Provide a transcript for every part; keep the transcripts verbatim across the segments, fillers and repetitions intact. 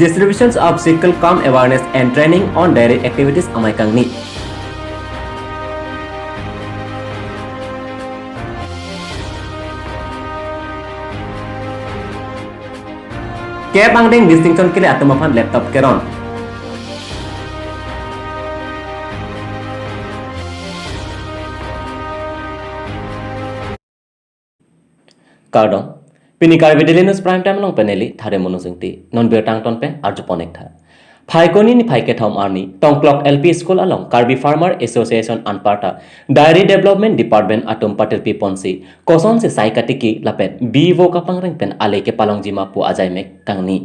Distributions of sickle camp awareness and training on dairy activities amei kangni. Kep angdeng distinction kele atum aphan laptop keron. Kardom. Pini Karbi Daily News Prime Time along pen neli Thare Monu Singti. Non birta angton pen arjupon ik tha. Phaikuni niphai kethom arni, Tongklok L P School along Karbi Farmer Association anparta Dairy Development Department atum patirpi ponsi, kosonsi sai katiki lapen bi vo kapangreng pen ale kepalongji ma pu ajai mek kangni.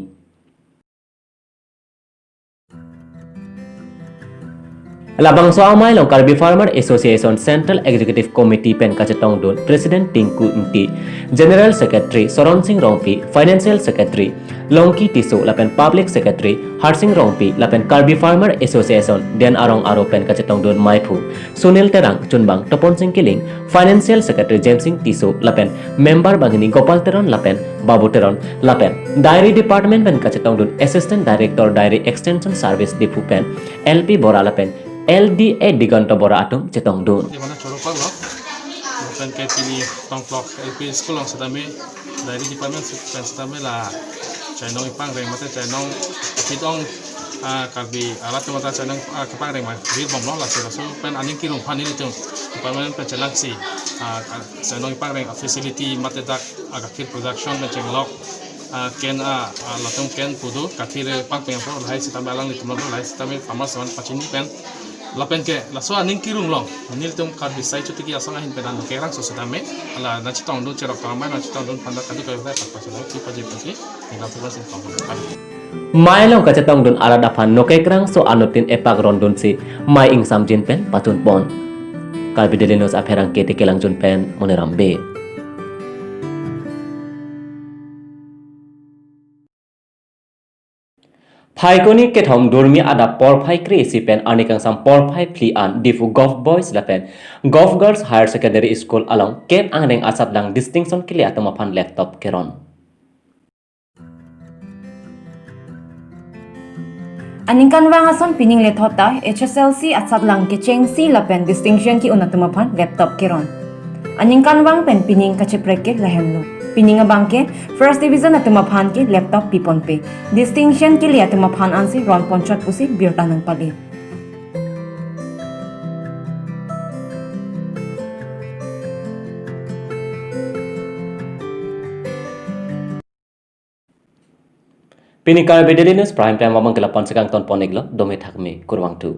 Labangso amei along Karbi Farmer Association Central Executive Committee pen kachetongdun President Tinku Ingti, General Secretary Soron Sing Rongpi, Financial Secretary Longki Tisso lapen Public Secretary Harsing Rongpi lapen Karbi Farmer Association den arong aro pen kachetongdun maiphu Sunil Terang, chunbang Topon Sing Kiling, Financial Secretary Jensing Tisso lapen member banghini Gopal Teron lapen Babu Teron lapen Dairy Department pen kachetongdun Assistant Director Dairy Extension Service Diphu pen L P Bora lapen L D A Diganto Bora atum chetongdun. Di mana choro pang lo, lapen ke pini Tongklok L P School along setame Dairy Department pen setame la chainong ipangreng mate chainong apit ong, ah, Karbi arat atum ta chainong, ah, kepangreng ma virbom lo, lasi laso pen aning kirung aphan nelitum department pen chelangsi, ah, ka-, chainong ipangreng facility mate dak, ah, gakhir production pen chenglok, ah, ken, ah, ah, latum ken pu do, gakhir pangpeng apot lahai setame alanglitum lo, lahai setame farmers atum pachini pen. Lapen ke laso aning kirung along nelitum Karbi Sai Chotiki Asong ahin pen an kekrangso setame, hala nangchetongdun cherok tong amei nangchetongdun aphan ta kadokave ta pachelo, si paji paji, ningkan tuban sing tong. Mei along kachetongdun arat aphan non kekrangso anuttin epak rondunsi mei ingsamjin pen pachunpon. Karbi Daily News apherangke te kelangjun pen Moniram Bey. Phaikuni kethom durmi adap porphai kre-isi pen arni kangsam porphai phli an Diphu Govt Boys lapen Govt Girls Higher Secondary School along kep angdeng asatlang distinction kele atum aphan laptop keron. Aningkanvang ason pining lethot ta H S L C asatlang kechengsi lapen distinction ke-un atum aphan laptop keron. Aningkanvang pen pining kacheprek ke lahenlo. Pining abang ke first division atum aphan ke laptop piponpe. Distinction kele atum aphan ansi ronponchot pusi birta nangpale. Pini Karbi Daily News Prime Time abang ke lapu-an si kangtonpon iklo, dome thakme, kurvangthu.